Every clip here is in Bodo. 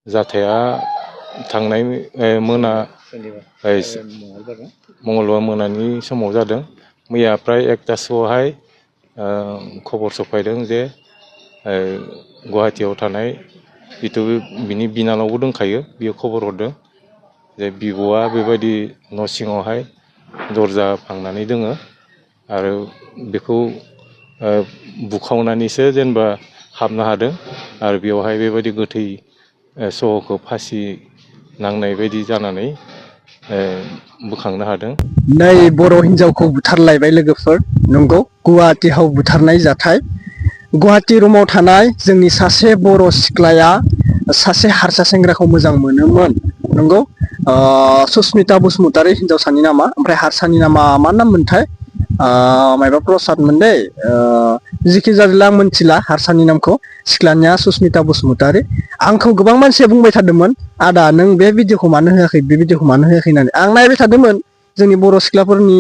जाथाया थांनाय मोना मंगलबार मोनानि समाव जादों। मैया प्राय 1टासोआवहाय खबर सफायदों जे गुवाहाटियाव थानाय जिथु बिनि बिनानावबो दंखायो, बियो खबर हरदों जे बिब'आ बेबायदि न' सिङावहाय दरजा फांनानै दोङो आरो बेखौ बुखावनानैसो जेनेबा हाबनो हादों आरो बेवहाय बेबायदि गोथै सह'खौ फासि नांनाय बायदि जानानै बोखांनो हादों। नै बर' हिन्जावखौ बुथारलायबाय लोगोफोर, नंगौ गुवाहाटियाव बुथारनाय जाथाय। गुवाहाटि रुमाव थानाय जोंनि सासे बर' सिख्लाया सासे हारसा सेंग्राखौ मोजां मोनोमोन, नंगौ सुस्मिता बसुमतारी हिन्जावसानि नामा, ओमफ्राय हारसानि नामा मा नाम मोनथाय, मायबा प्रसादमोन दै, जिखि जादोला आं मोनथिला हारसानि नामखौ। सिख्लानिया सुस्मिता बसुमतारी। आंखौ गोबां मानसिया बुंबाय थादोंमोन, आदा नों बे भिडिअखौ मानो होआखै, बे भिडिअखौ मानो होआखै होननानै। आं नायबाय थादोंमोन, जोंनि बर' सिख्लाफोरनि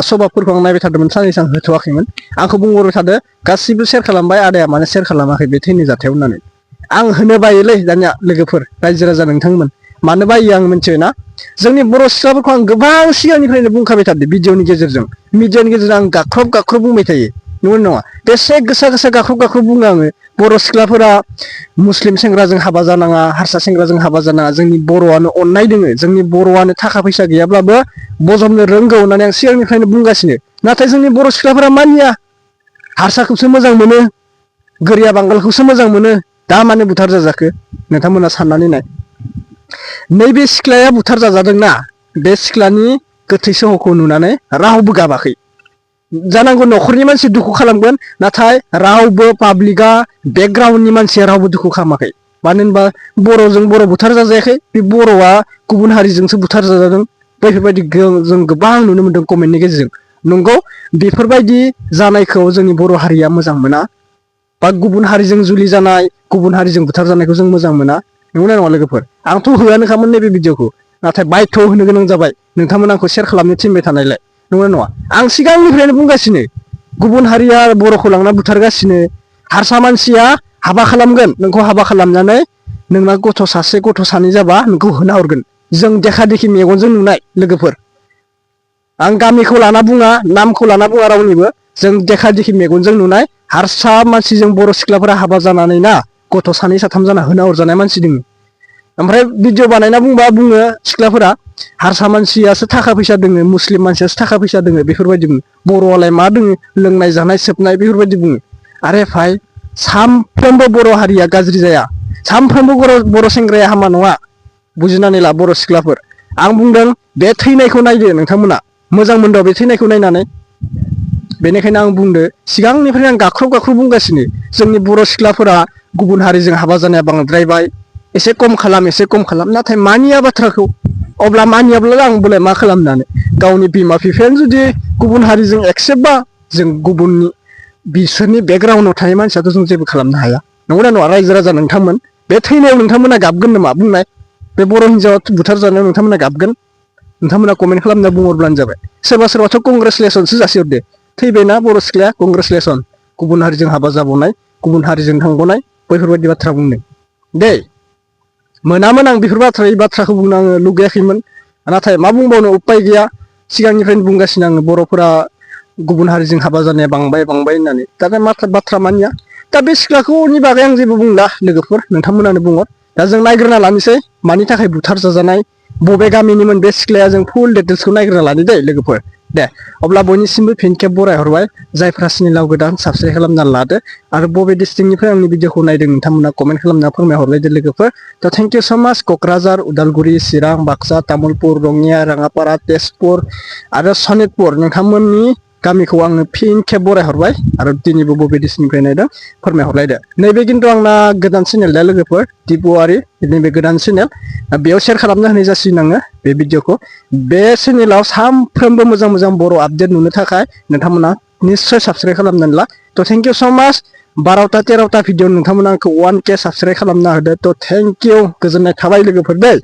सभाबफोरखौ आं नायबाय थादोंमोन, साननैसो आं होथ'वाखैमोन। आंखौ बुंहरबाय थादो गासिबो सेयार खालामबाय, आदाया मानो सेयार खालामाखै बे थैनाय जाथायाव होननानै। आं होनो बायोलै दानिया लोगोफोर, रायजो राजा नोंथांमोन, मानो बायो आं मिथियो ना। जोंनि बर' सिख्लाफोरखौ आं गोबां सिगांनिफ्रायनो बुंखाबाय थादों भिडिअनि गेजेरजों, मिडियानि गेजेरजों आं गाख्रब गाख्रब बुंबाय थायो, नंगौ नङा। बेसे गोसा गोसा गाख्रब गाख्रब बुङो आङो, बर' सिख्लाफोरा मुस्लिम सेंग्राजों हाबा जानाङा, हारसा सेंग्राजों हाबा जानाङा, जोंनि बर'आनो अननाय दोङो, जोंनि बर'आनो थाखा फैसा गैयाब्लाबो बजबनो रोंगौ होननानै आं सिगांनिफ्रायनो बुंगासिनो। नाथाय जोंनि बर' सिख्लाफोरा मानिया, हारसाखौसो मोजां मोनो, गोरिया बांगालखौसो मोजां मोनो, दा मानो बुथार जाजाखो नोंथांमोना साननानै नाय। नैबे सिख्लाया बुथार जाजादोंना, बे सिख्लानि गोथै सह'खौ नुनानै रावबो गाबाखै। जानांगौ न'खरनि मानसि दुखु खालामगोन, नाथाय रावबो पाब्लिकआ बेकग्राउन्डनि मानसिया रावबो दुखु खालामाखै। मानो होनबा बर'जों बर' बुथार जाजायाखै, बे बर'आ गुबुन हारिजोंसो बुथार जाजादों। बैफोरबायदि जों गोबां नुनो मोनदों कमेन्टनि गेजेरजों। नंगौ बेफोरबायदि जानायखौ जोंनि बर' हारिया मोजां मोना, बा गुबुन हारिजों जुलि जानाय, गुबुन हारिजों बुथार जानायखौ जों मोजां मोना, नंगौना नङा लोगोफोर। आंथ' होआनोखामोन नैबे भिडिअखौ, नाथाय बायथ' होनो गोनां जाबाय, नोंथांमोन आंखौ सेयार खालामनो थिनबाय थानायलाय, नंगौना नङा। आं सिगांनिफ्रायनो बुंगासिनो, गुबुन हारिया बर'खौ लांना बुथारगासिनो, हारसा मानसिया हाबा खालामगोन, नोंखौ हाबा खालामनानै नोंना गथ' सासे गथ' सानै जाबा नोंखौ होना हरगोन। जों देखा देखि मेगनजों नुनाय लोगोफोर, आं गामिखौ लाना बुङा, नामखौ लाना बुङा रावनिबो, जों देखा देखि मेगनजों नुनाय हारसा मानसिजों बर' सिख्लाफोरा हाबा जानानै ना गथ' सानै साथाम जाना होना हरजानाय मानसि दङ। ओमफ्राय भिडिअ बानायना बुंबा बुङो सिख्लाफोरा, हारसा मानसियासो थाखा फैसा दोङो, मुस्लिम मानसियासो थाखा फैसा दोङो, बेफोरबायदि बुङो। बर'आलाय मा दोङो, लोंनाय जानाय सोबनाय बेफोरबायदि बुङो। आरे भाइ, सामफ्रोमबो बर' हारिया गाज्रि जाया, सामफ्रोमबो बर' सेंग्राया हामा नङा, बुजिनानै ला बर' सिख्लाफोर। आं बुंदों बे थैनायखौ नायदो नोंथांमोना, मोजां मोनदों बे थैनायखौ नायनानै। बेनिखायनो आं बुंदो, सिगांनिफ्रायनो आं गाख्रब गाख्रब बुंगासिनो, जोंनि बर' सिख्लाफोरा गुबुन हारिजों हाबा जानाया बांद्रायबाय, एसे खम खालाम, एसे खम खालाम, नाथाय मानिया बाथ्राखौ। अब्ला मानियाब्ला आंबोलाय मा खालामनानै, गावनि बिमा बिफायानो जुदि गुबुन हारिजों एक्सेप्ट बा, जों गुबुननि बिसोरनि बेकग्राउन्डआव थानाय मानसियाथ' जों जेबो खालामनो हाया, नंगौना नङा रायजो राजा नोंथांमोन। बे थैनायाव नोंथांमोना गाबगोन नामा बुंनाय, बे बर' हिन्जावा बुथार जानायाव नोंथांमोना गाबगोन? नोंथांमोना कमेन्ट खालामना बुंहरब्लानो जाबाय। सोरबा सोरबाथ' कंग्रेसुलेसनसो जासिहरदो, थैबायना बर' सिख्लाया कंग्रेसुलेसन, गुबुन हारिजों हाबा जाबावनाय, गुबुन हारिजों थांबावनाय, बैफोरबायदि बाथ्रा बुंदों दे। मोनामोन आं बेफोर बाथ्राखौ बुंनो आङो लुगैयाखैमोन, नाथाय मा बुंबावनो उपाय गैया। सिगांनिफ्रायनो बुंगासिनो आङो, बर'फोरा गुबुन हारिजों हाबा जानाया बांबाय बांबाय होननानै, दा बाथ्रा मानिया। दा बे सिख्लाखौनि बागै आं जेबो बुंला लोगोफोर, नोंथांमोनानो बुंहर। दा जों नायग्रोना लानोसै मानि थाखाय बुथार जाजानाय, बबे गामिनिमोन बे सिख्लाया, जों फुल डिटेल्सखौ नायग्रोना लानो दै लोगोफोर। दे अब्ला बयनिसिमबो फिन खेब बरायहरबाय, जायफ्रा चेनेलाव गोदान साबसक्राइब खालामना लादो, आरो बबे डिस्ट्रिक्टनिफ्राय आंनि भिडिअखौ नायदों नोंथांमोना कमेन्ट खालामना फोरमायहरलायदो लोगोफोर। थ' थेंक इउ स' माच। क'क्राझार, उदालगुरि, चिरां, बाक्सा, तामुलपुर, रङिया, राङापारा, तेजपुर आरो सनितपुर, नोंथांमोननि गामिखौ आङो फिन खेब बरायहरबाय, आरो दिनैबो बबे डिस्ट्रिक्टनिफ्राय नायदों फोरमायहरलायदो। नैबे खिन्थु आंना गोदान चेनेल दा लोगोफोर, दिपुवारि, नैबे गोदान चेनेल, बेयाव सेयार खालामना होनाय जासिगोन आङो बे भिडिअखौ। बे चेनेलाव सानफ्रोमबो मोजां मोजां बर' आपडेट नुनो थाखाय नोंथांमोना निस्सय साबस्क्राइब खालामनानै ला। थ' थेंक इउ स' माच। 12टा 13टा भिडिअ नोंथांमोना आंखौ 1K साबस्क्राइब खालामना होदो, थ' थेंक इउ, गोजोननाय थाबाय लोगोफोर दै।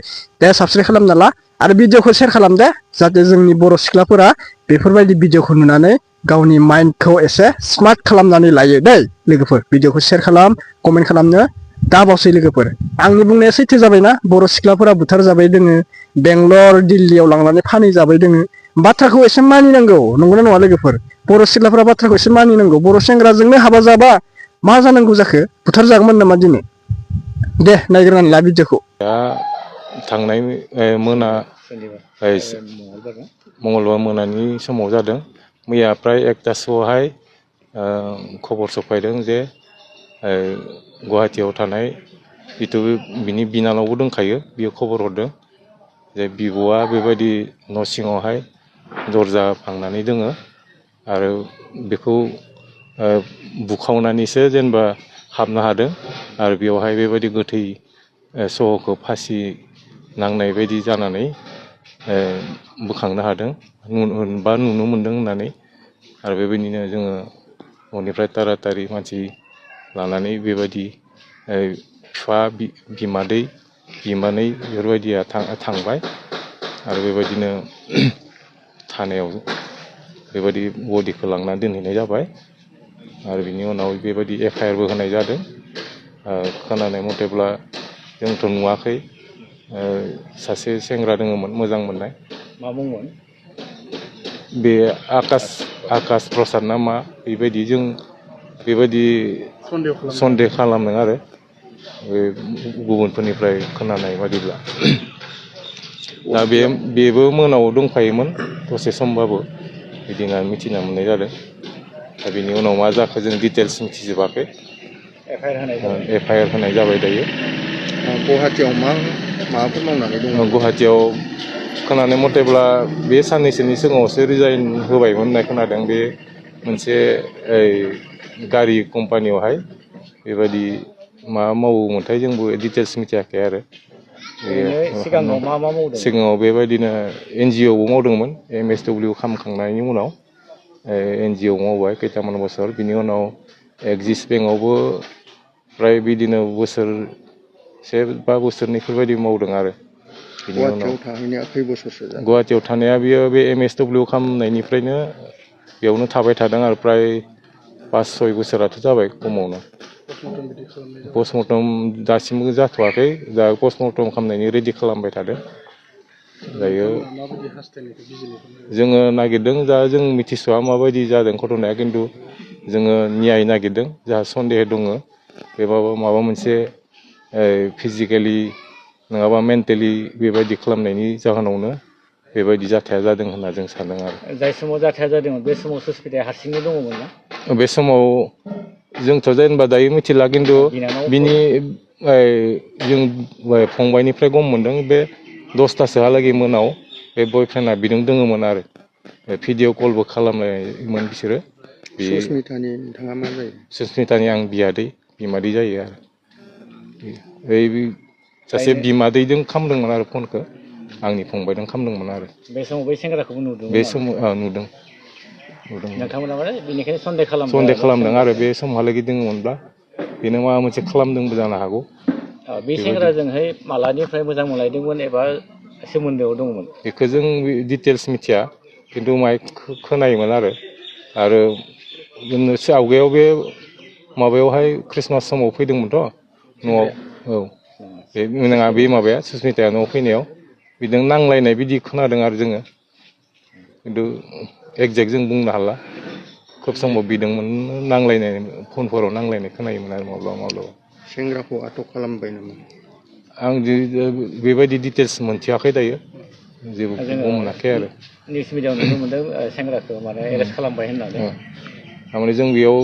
दे साबस्क्राइब खालामना ला, आरो भिडिअखौ सेयार खालाम दे, जाहाथे जोंनि बर' सिख्लाफोरा बेफोरबायदि भिडिअखौ नुनानै गावनि माइन्डखौ एसे स्मार्ट खालामनानै लायो दै लोगोफोर। भिडिअखौ सेयार खालाम, कमेन्ट खालामनो दाबावसै लोगोफोर आंनि बुंनाया सैथो जाबायना बर' सिख्लाफोरा बुथार जाबाय दोङो बेंगलर दिल्लीयाव लांनानै फानहैजाबाय दोङो बाथ्राखौ एसे मानिनांगौ नंगौना नङा लोगोफोर बर' सिख्लाफोरा बाथ्राखौ एसे मानिनांगौ बर' सेंग्राजोंनो हाबा जाबा मा जानांगौ जाखो बुथार जागौमोन नामा दिनै दे नायग्रोनानै ला भिडिअखौ दा थांनाय मोना मंगलबार मोनानि समाव जादों मैया प्राय 1टासोआवहाय खबर सफायदों जे गुवाहाटियाव थानाय जिथु बिनि बिनानावबो दंखायो बियो खबर हरदों जे बिब'आ बेबायदि न' सिङावहाय दरजा फांनानै दोङो आरो बेखौ बुखावनानैसो जेनेबा हाबनो हादों आरो बेवहाय बेबायदि गोथै सहखौ फासि नांनाय बायदि जानानै बोखांनो हादों बा नुनो मोन्दों होननानै आरो बेबायदिनो जोङो न'निफ्राय तारातारि मानसि लानानै बेबायदि बिफा बिमानै बेफोरबायदिया थांबाय आरो बेबायदिनो थानायाव बेबायदि बडिखौ लांना दोनहैनाय जाबाय आरो बिनि उनाव बेबायदि FIRबो होनाय जादों खोनानाय मथेब्ला जोंथ' नुवाखै सासे सेंग्रा दङमोन मोजां मोननाय मा बुंमोन बे आकाश प्रसाद ना मा बेबायदि जों बेबायदि सन्देह खालामदों आरो बे गुबुनफोरनिफ्राय खोनानाय बादिब्ला दा बेबो मोनाव दंफायोमोन दसे समबाबो बिदिनो मिथिना मोननाय जादों दा बेनि उनाव मा जाखो जों डिटेल्स मिथिजोबाखै FIR होनाय जाबाय दायो गुवाहाटियाव माबाफोर मावनानै दङ गुवाहाटियाव खोनानाय मथेब्ला बे साननैसोनि सिगाङावसो रिजाइन होबायमोन होननाय खोनादों बे मोनसे गारि कम्पानियावहाय बेबायदि मा मावोमोनथाय जोंबो डिटेल्स मिथियाखै आरो सिगाङाव मा मावदों सिगाङाव बेबायदिनो NGOबो मावदोंमोन MSW खालामखांनायनि उनाव NGO मावबाय खैथामान बोसोर बिनि उनाव एक्सिस बेंकआवबो फ्राय बिदिनो बोसोरसे बा बोसोरनैफोरबायदि मावदों आरो बिनि उनाव थाहैनाया खै बोसोरसो जादों गुवाहाटियाव थानाया बियो बे MSW खालामनायनिफ्रायनो बेयावनो थाबाय थादों आरो प्राय 5-6 बोसोराथ' जाबाय खमावनो पस्टमर्टम दासिमबो जाथ'वाखै दा पस्टमर्टम खालामनायनि रेडि खालामबाय थादों दायो जोङो नागिरदों दा जों मिथिस'वा माबायदि जादों घटनाया खिन्थु जोङो न्याय नागिरदों जाहा सन्देह दङ बे माबा मोनसे फिजिकेलि नङाबा मेन्टेलि बेबायदि खालामनायनि जाहोनावनो बेबायदि जाथाया जादों होनना जों सानदों आरो जाय समाव जाथाया जादोंमोन बे समाव सुस्मिताया हारसिङै दङमोन ना बे समाव जोंथ' जेनेबा दायो मिथिला खिन्थु बिनि जों फंबायनिफ्राय गम मोनदों बे 10टासोहालागै मोनाव बे बयफ्रेन्डआ बिजों दङमोन आरो भिडिअ कलबो खालामनायमोन बिसोरो सुस्मितानि नोंथाङा मा जायो सुस्मितानि आं बिमादै जायो आरो सासे बिमादैजों खालामदोंमोन आरो फनखौ आंनि फंबायजों खालामदोंमोन आरो बे समाव बै सेंग्राखौबो नुदों बे समाव नुदों नोंथांमोना माने बेनिखायनो सन्देह खालामदों आरो बे समहालागै दङमोनब्ला बेनो माबा मोनसे खालामदोंबो जानो हागौ बे सेंग्राजोंहाय मालानिफ्राय मोजां मोनलायदोंमोन एबा सोमोन्दोआव दंमोन बेखौ जों डिटेल्स मिथिया खिन्थु माय खोनायोमोन आरो जोंनो आवगायाव बे माबायावहाय ख्रिस्टमास समाव फैदोंमोनथ' न'आव बे नङा बे माबाया सुस्मिताया न'आव फैनायाव बिदों नांलायनाय बिदि खोनादों आरो जोङो खिन्थु एक्जेक्ट जों बुंनो हाला खोब समाव बिदोंमोन नांलायनाय फनफोराव नांलायनाय खोनायोमोन आरो माब्लाबा सेंग्राखौ आटक खालामबाय नामा आं बेबायदि डिटेल्स मोनथियाखै दायो जेबो मोनाखै आरो निउस मिडियाआव नुनो मोन्दों सेंग्राखौ माने एरेस्ट खालामबाय होननानै थारमाने जों बेयाव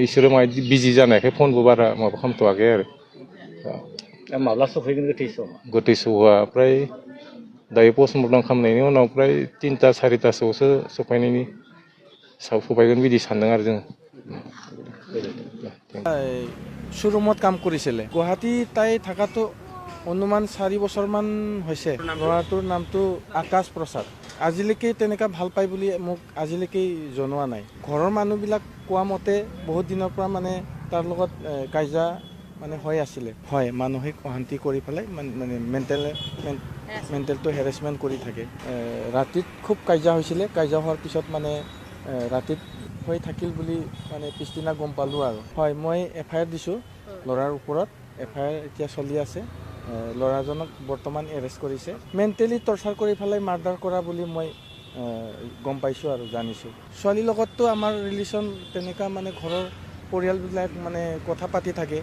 इसोरो बिजि जानायखाय फनबो बारा माबा खालामथ'वाखै आरो माब्ला सफैगोन गोथै सहआ प्राय दायो पस्टमर्टम खालामनायनि उनाव प्राय 3टा-4टासोआवसो सफायगोन बिदि सानदों आरो जोङो শ্ব'ৰুমত কাম কৰিছিলে গুৱাহাটী তাই থকাটো অনুমান 4 বছৰমান হৈছে ল'ৰাটোৰ নামটো আকাশ প্ৰসাদ আজিলৈকে তেনেকুৱা ভাল পায় বুলি মোক আজিলৈকে জনোৱা নাই ঘৰৰ মানুহবিলাক কোৱা মতে বহুত দিনৰ পৰা মানে তাৰ লগত কাজিয়া মানে হৈ আছিলে হয় মানসিক অশান্তি কৰি পেলাই মানে মেণ্টেলটো হেৰেছমেণ্ট কৰি থাকে ৰাতিত খুব কাজিয়া হৈছিলে কাজিয়া হোৱাৰ পিছত মানে ৰাতিত হৈ থাকিল বুলি মানে পিছদিনা গম পালোঁ আৰু হয় মই FIR দিছোঁ ল'ৰাৰ ওপৰত FIR এতিয়া চলি আছে। ল'ৰাজনক বৰ্তমান এৰেষ্ট কৰিছে। মেণ্টেলি টৰ্চাৰ কৰি পেলাই মাৰ্ডাৰ কৰা বুলি মই গম পাইছোঁ আৰু জানিছোঁ। ছোৱালীৰ লগততো আমাৰ ৰিলেশ্যন তেনেকুৱা মানে ঘৰৰ পৰিয়ালবিলাক মানে কথা পাতি থাকে।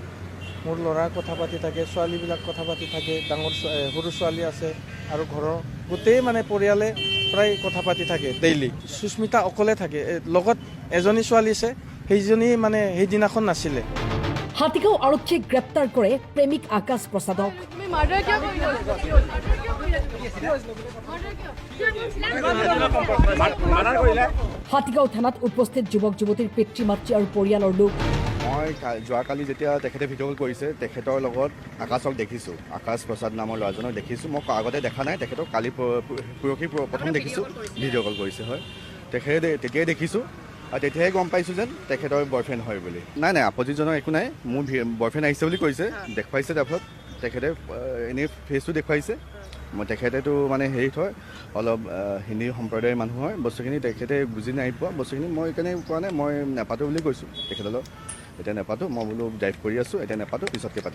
মোৰ ল'ৰা কথা পাতি থাকে, ছোৱালীবিলাক কথা পাতি থাকে, ডাঙৰ সৰু ছোৱালী আছে আৰু ঘৰৰ গোটেই মানে পৰিয়ালে প্ৰায় কথা পাতি থাকে ডেইলি। সুস্মিতা অকলে থাকে, লগত এজনী ছোৱালী আছে, সেইজনী মানে সেইদিনাখন নাছিলে। হাতীগাঁও আৰক্ষীয়ে গ্ৰেপ্তাৰ কৰে প্ৰেমিক আকাশ প্ৰসাদক। হাতীগাঁও থানাত উপস্থিত যুৱক যুৱতীৰ পিতৃ মাতৃ আৰু পৰিয়ালৰ লোক। মই যোৱাকালি যেতিয়া তেখেতে ভিডিঅ' কল কৰিছে, তেখেতৰ লগত আকাশক দেখিছোঁ, আকাশ প্ৰসাদ নামৰ ল'ৰাজনক দেখিছোঁ। মই আগতে দেখা নাই তেখেতক, কালি পৰহি প্ৰথম দেখিছোঁ ভিডিঅ' কল কৰিছে। হয়, তেখেতে তেতিয়াই দেখিছোঁ আৰু তেতিয়াই গম পাইছোঁ যেন তেখেতৰ বয়ফ্ৰেণ্ড হয় বুলি। নাই আপত্তিজনক একো নাই। মোৰ বয়ফ্ৰেণ্ড আহিছে বুলি কৈছে, দেখুৱাইছে। তাৰপিছত তেখেতে এনেই ফেচটো দেখুৱাইছে। মই তেখেতেতো মানে হেৰিত হয়, অলপ হিন্দী সম্প্ৰদায়ৰ মানুহ হয়। বস্তুখিনি তেখেতে বুজি নাই পোৱা বস্তুখিনি। মই সেইকাৰণে কোৱা নাই, মই নেপাতো বুলি কৈছোঁ তেখেতৰ লগত। এতিয়া নেপাতো, মই বোলো ড্ৰাইভ কৰি আছোঁ, এতিয়া নেপাতো, পিছতকৈ পাতিম।